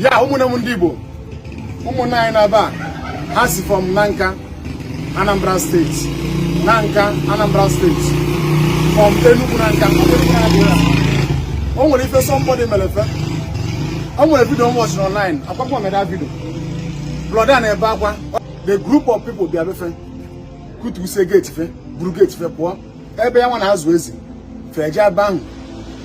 Ya, ụmụnne m ndị Igbo, ụmụnne anyị na-ebe a, ha si from Nanka, Anambra State, Nanka, Anambra State, from Enugu Nanka. Enugu Nanka. O nwere ife somebody mere fe. O nwere video m watch online akwakwa meda video brother na-ebe akwa. The group of people bịa befe kutusie gate fe, buru gate fe pụọ ebe ya nwa na-azụ ezi fe eje ebe ahụ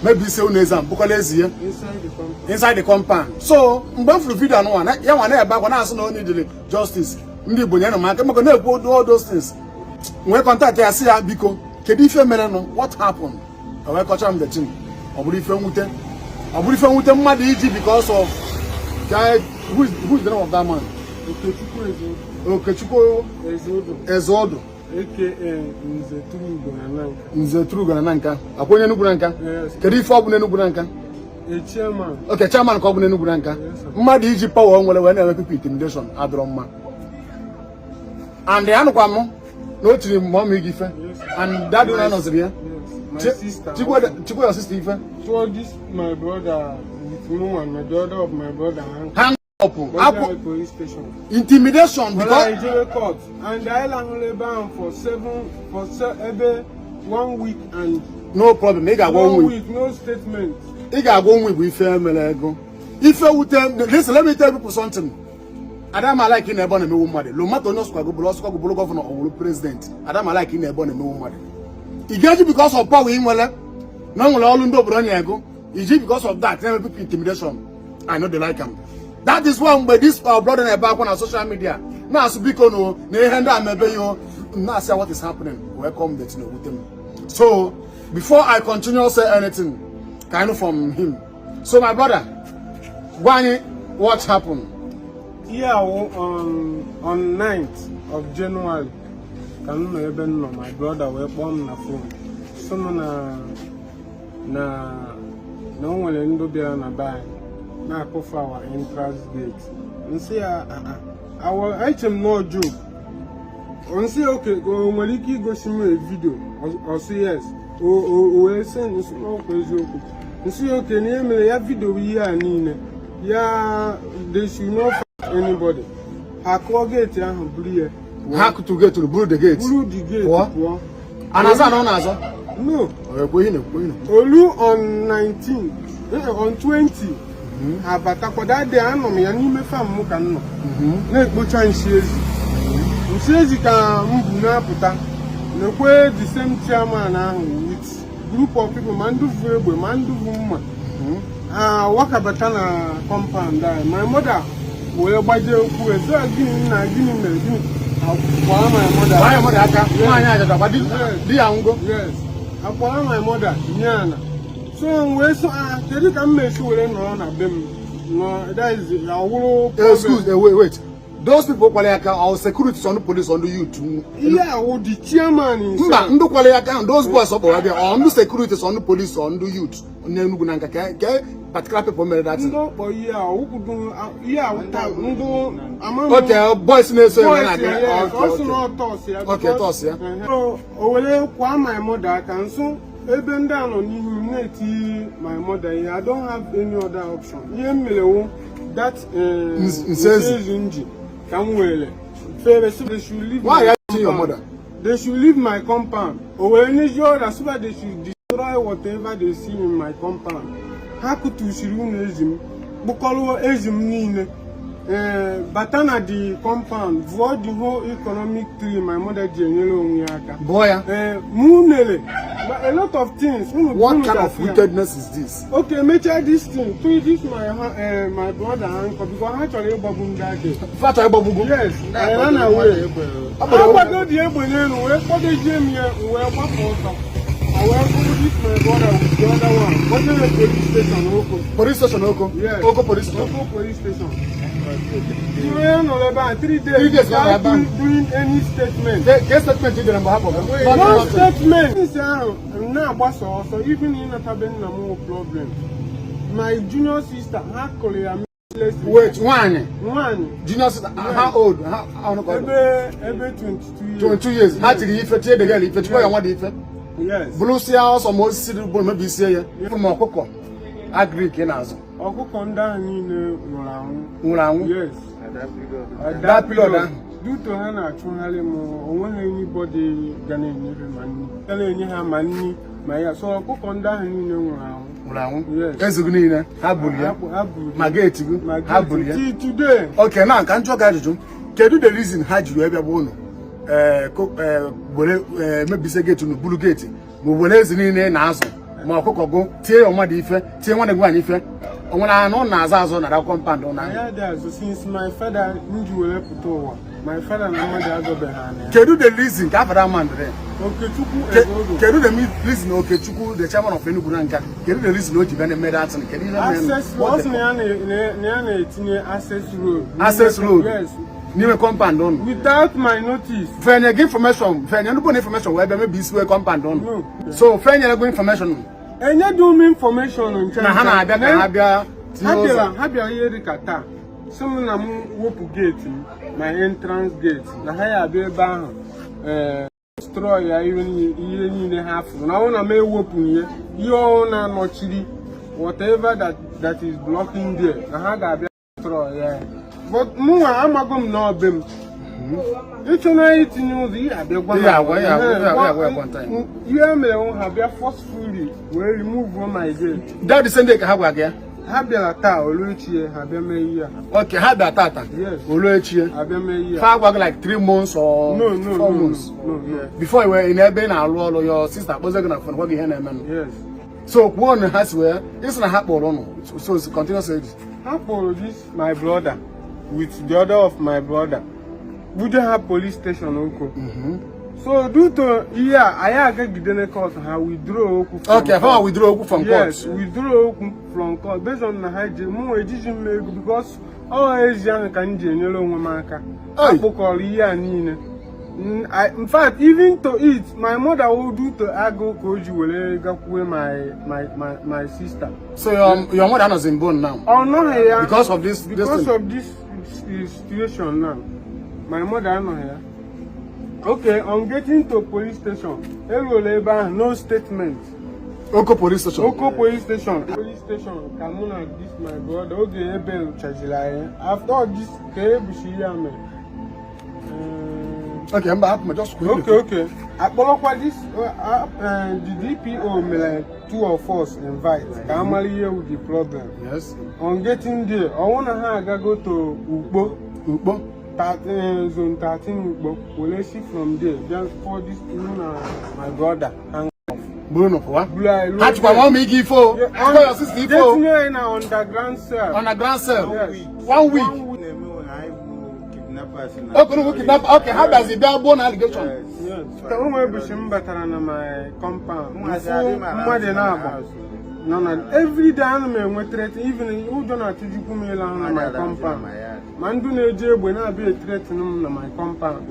mebisie ụlọ ezi ahụ, bụkọla ezi ya Inside the compound. Inside the compound. So mgbe m fụrụ video anụnwa ya nwa na-ebe akwa, na-asụ na onye dịrị justice, ndị Igbo nyere m aka maka na-ekwu all those things, nwee contact ya, sị ya, "Biko, kedu ife mere nụ? What happened?" O wee kọcha m the thing. Ọ bụrụ ife mwute, ọ bụrụ ife mwute mmadụ iji because of guy. Who is the name of that man? Okechukwu Ezeodo. Okechukwu Ezeodo. Ezeodo. Aka Nze Turugo na Nanka. Nze Turugo na Nanka, akwa onye Enugu na Nka? Yes. Kedu ife ọ bụ n'Enugu na Nka? A chairman. Okay, chairman ka ọ bụ n'Enugu na Nka. Yes, sir. Mmadụ iji power o nwere wee na-eme people intimidation adọrọ mma. And anụkwa m na o tiri mummy gị ife and daddy na nọziri ya. Yes. My sister. Chikwe your sister ife. So this my brother with me and my brother of my brother and Hang up. Akwa police station. Intimidation. Well, Because I jere court and I lahụrụ ebe ahụ for seven for se ebe one week and No problem, ị ga-agwa one onwe week, no statement. Ị ga-agwa onwe Igbo ife mere ego ife wute. Listen, let me tell people something. Adama like ị na ebe ọ na-emewu mmadụ lo mata onye ọsụkwa gụbụrụ ọsụkwa gụbụrụ governor, ọ bụrụ president. Adama like ị na ebe ọ na-emewu mmadụ. Ị ga-eji because of power ị nwere na o nwere ọrụ ndị obodo nye ego iji because of that na-eme people intimidation. I no dey like am. That is why mgbe this our brother na-ebe akwa na social media na-asụ, "Biko no, na ihe ndị a mebe ihe o," na-asị, "What is happening?" Wee come that na-ewute m. So before I continue say anything, ka I know from him. So my brother, gwa anyị what happened. Ihe awụ on 9th of January ka m nọ ebe m nọ. My brother wee kpọọ m na phone, sị m na o nwere ndị bịara na be anyị na-akụfu our entrance gate. Nsị ya, "Ah, ah." Awa eche m nọ joke. Nsị ya, "Okay, o nwere ike igosi m a video?" Ọ sị yes. O wee sị nsị n'ọkwa eziokwu. Nsị ya, "Okay," na ihe mere ya video ihe a niile ya, they should not fight anybody. Ha kụọ gate ahụ, buru ya pụọ. Ha kụtụ gate, buru the gate. Buru the gate. Pụọ. Pụọ. A na-azọ ana ọ na-azọ? No. Ọ ekwe ihe na-ekwu, ihe na-ekwu. Olu on 19, on 20, ha batakwa. That day anọ m ya n'ime farm m ka m nọ na-ekpocha nshi ezi, nshi ezi ka m bu na-apụta, nekwe the same chairman ahụ with group of people, ma ndị vu egbe ma ndị vu mma, ha wakabata na compound anyị. My mother wee gbajie okwu ezi, "Gịnị na gịnị mere? Gịnị?" Akwara my mother. Gbaa ya mmadụ aka, nwaanyị ajaja gba di. Di ya nwụgo. Yes, akwara my mother nye ana. So m wee sị, "Ah, kedu ka m na-esi were nọrọ na be m nọ?" That is awụrụ. Excuse, wait, wait, those people kwara ya aka, or security or police or ndị youth? Ihe awụ the chairman himself. Mba, ndị kwara ya aka ahụ, those boys ọ kpọrọ bịa, or ndị security or ndị police or ndị youth n'Enugu na nka ka particular people mere that thing? Ndị ọkpọ ihe a ọwụkwudo ihe awụ taa ndị ama. Okay, boys na-eso ya Boys na-abịa. ya, yes, Okay, ọ sị na okay. ọ tọs ya. Okay, tọs ya. So, o were kwa my mother aka nso ebe ndị a nọ n'ihu m na-eti my mother ihe. I don't have any other option. Ihe m mere wụ that Nsị ezi. nsị ezi nji ka m were fere so they should leave Why my are you hitting your compound. mother? They should leave my compound. O were nyezie order so that they should destroy whatever they see in my compound. Ha kụtusiri ụlọ ezi m, kpụkọrọ ezi m niile, ee, bata na the compound, vụọ the whole economic tree my mother ji enyere onwe ya aka. Bụọ ya. Ee, mụ nere a lot of things. Unu What unu kind of ga-afụ ya. wickedness is this? Okay, mechaa this thing tụọ this my brother handcuff because ha chọrọ ịgbagbu m that day. Facha ịgbagbugo? Yes, I ran away. Ọ gbara. Agbado dị egbe n'elu wee kpọdozie m ya, wee gbapụ ọsọ. I wee bụrụ this my brother with the other one kpọjere police station Oko. Police station Oko? Yes. Oko police station. Oko police station. Ihe nọrọ ebe a 3 days 3 days nọrọ without ebe ahụ. doing any statement. Ke statement ị dere mgbe ha kpọrọ? No statement. Since ahụ m na-agbasa ọsọ, even ịnatabe nna m wụ problem. My junior sister, ha kụrụ ya mercilessly. Wait, nwaanyị? Nwaanyị. Junior sister, how old? How old? Ebe 22 years. 22 years. Ha tiri ife, tie the girl ife, chikwa ya nwa dị ife. Yes. Bụrụsịa ọsọ ma osisi dị bụrụ mebisie ya. Ma ọkụkọ agric ị na-azụ. Ọkụkọ ndị ahụ niile nwụrụ anwụ. Nwụrụ anwụ? Yes. That period ahụ? Due to ha na-achụgharị m, onweghị anybody ga na-enye ha ma nri, ga na-enye ha ma nri ma ya. So ọkụkọ ndị ahụ niile nwụrụ anwụ. Nwụrụ anwụ? Yes. Ezi gị niile ha buru ya? Ha buru. Ma gate gị Ma ha buru ya? Till today. Okay, na ka m jụọ gị ajụjụ, kedu the reason ha jiri wee bịa bụ unu were mebise gate unu, buru gate, ma were ezi niile na-azụ, ma ọkụkọ gụ, tie ya mmadụ ife, tie nwanne gị nwaanyị ife? O nwere anụ na-azụ azụ na compound ụnụ ahụ? Anyị adịghị azụ since my father m ji were pụta ụwa. My father na mmadụ azọbeghị anị ya. Kedu the reason ka afara man dịrị? Okechukwu Ezeogo. Kedu the reason Okechukwu, the chairman of Enugu Nanka, kedu the reason o ji bịa na-eme that thing? Kedu ihe mere? Access road, ọ sị na ya na-etinye access road. Access road? Yes. N'ime compound ụnụ? Without my notice. Fenye gị information, fenye nnukwu na information wee bịa mebi isi wee compound ụnụ? No. So fenyere gị information? Enyeghị m information nche. Na ha na-abịa ka ha bịa tinye Ha ụzọ? bịara, ha bịara ihe dị ka taa, sị m na m wepụ gate m, my entrance gate, na ha ya abịa ebe ahụ destroy ya, ihe niile ha fụrụ, na ọ na m ewepụ ihe ọhụụ na-anọchiri, whatever that is blocking there, na ha ga-abịa destroy ya. But mụnwa amago m na ọbe m ịchọ na itinye ụzọ, ihe abịa gwa. Ihe agwa, ihe agwa, ihe agwa, ihe agwa time. Ihe mere ha bịa forcefully wee remove my gate. That the same day ka ha gwa gị ya? Ha bịara taa, olu echi ha bịa mee ihe a. Okay, ha bịa tata? Yes. Olu echi? Ha bịa mee ihe a. Fa gwa gị like 3 months or No, no, four no, months no. before you were in ebe ị na-arụ ọrụ, your sister kpọzie gị na phone gwa gị ihe na-emenụ? Yes. So kwuo na ha si wee ịsị na ha kpọrọ ụnụ, so continue say. Ha kpọrọ this my brother with the other of my brother, buje ha police station Oko. So due to ihe a anyị agagidere court, ha withdraw okwu from Okay, fa court. withdraw okwu from court? Yes, withdraw okwu from court based on na ha ji mụ ejiji m ego, because ọ ezi ahụ ka m ji enyere onwe m aka. Hey. Akpụkọrọ ihe a niile. In fact, even to eat, my mother will do to agụ ka o ji were gakwue my sister. So your mother anọzi in bone now? Ọ nọghị ya. Because of this Because thing? of this situation now, my mother anọghị ya. Okay, on getting to police station, eruola ebe ahụ, no statement. Oko police station? Oko police station. Police station ka mụ na this my brother, oge ebe chajiri anyị after all this ka ebuchi ya mere. Okay, mba, hapụ ma, just kwuo. Okay, akpọrọkwa this the DPO mere two of us invite ka a mara ihe wụ the problem. On getting there, ọnwụ na ha agago to Ukpo. Ukpo? Zone 13 Ukpo, were si from there bịa for this mụ na my brother hang. Buru nụ pụwa? Buru anyị ruo Ha chịkwa ma ọmụ ike ife o, chịkwa your sister ife o. Tinye anyị na underground cell. On a ground cell? Yes. One week? Okay, no, kidnap. Okay, ha bịazi bịa gbuo na allegation? Yes. Ka ụmụ ebuchi m batara na my compound, mfu mmadụ na-agba nọ na everyday, ana m enwe threat, even ụjọ na-atụjukwu m ịla ahụ na my compound, ma ndị na-eji egbe na-abịa ethreaten m na my compound.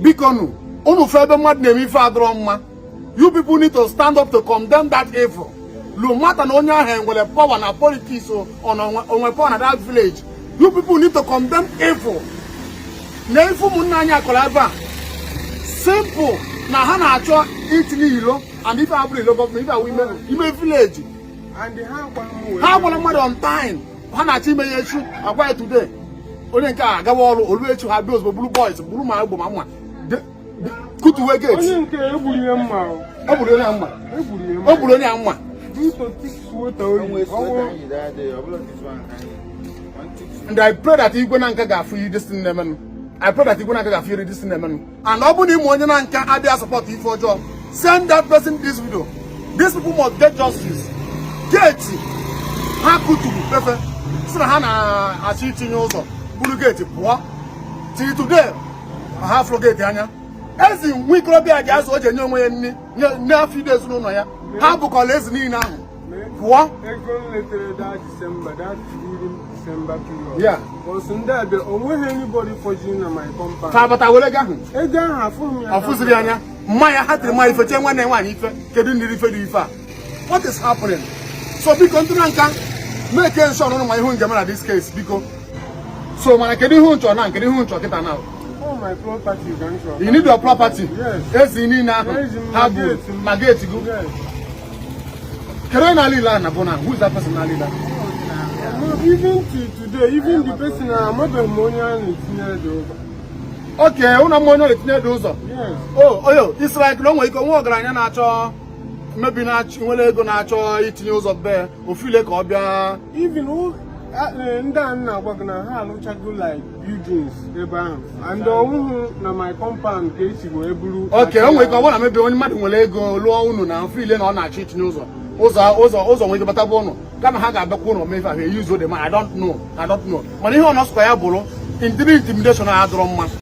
Biko nụ, unu fụ ebe mmadụ na-eme ife adịrọ mma, you people need to stand up to condemn that evil, no matter na onye ahụ enwere power na politics o ọ na onwe power na that village. You people need to condemn evil. Na ife ụmụnne anyị akọrọ ebe a, simple, na ha na-achọ itinye ilo, and ife abụrụ ilo gọọmenti, ife awụ ime village. And ha gwa m wee Ha gwara mmadụ on time ha na-achọ ime ya echi, agwa ya today, onye nke a agawa ọrụ, olu echi ha bịa ozugbo, buru boys, buru ma egbe ma mma, kutuwe gate. Onye nke egburu ihe mma o. O gburu onye a mma? Egburu ihe mma. O gburu onye a mma? Due to thick sweater o yi. And I pray that Igwe Nanka ga-afụ ihe this thing na-emenụ. I pray that Igwe Nanka ga-afụ ihe this thing na-emenụ, and ọ bụrụ na ịmụ onye Nanka adịghị support ife ọjọọ, send that person this video. These people must get justice. Gate ha kuturu pefe si na ha na-achọ itinye ụzọ, buru gate pụọ, till today ha fụrụ gate anya. Ezi nwa ikorobịa ji azụ o ji enye onwe ya nri n'afọ ide ezinụlọ ya, ha bụkọla ezi niile ahụ pụọ. Ego m letere that December, that during December period. Because ndị a bịara, onweghị anybody fọjiri na my compound. Fa abata were ego ahụ? Ego ahụ afụghị m ya. Ọ fụziri anya mmanya ha tiri mmanya ife chee nwanne ya nwaanyị ife. Kedu ndị ife dị ife a? What is happening? So biko, ndị Nanka, make sure ụnụ ma ihu njem na this case, biko. So mana kedu ihu nchọ na kedu ihu nchọ kịta na? All my property ka m chọrọ. You need your property? Yes. Ezi niile ahụ Ezi m, ha ma bụ gate m. Ma gate gị? Yes. Kedu onye na-ala ile ahụ na bụ na who is that person na-ala ile ahụ? Even till today, even the person, amabeghị m onye a na-etinyere dị ụzọ. Okay, ụnụ ma onye ọ na-etinye dị ụzọ? Yes. O oyo, it's like na o nwere ike nwa ọgaranya na-achọ mebi na-achọ nwere ego na-achọ itinye ụzọ be ofile ka ọ bịa. Even ndị a m na-agwa gị na ha alụchago like buildings ebe ahụ, and ọnwụhụ na my compound ka esi wee buru. Okay, o nwere ike ọ bụrụ na mebi onye mmadụ nwere ego lụọ unu na ofile na ọ na-achọ itinye ụzọ nwere ike bataba ụnụ kama ha ga-abịakwa ụnụ mee ife ahụ eyuzo the man. I don't know, I don't know. Mana ihe ọ nọsụkwa ya bụrụ intimidation a adịrọ mma.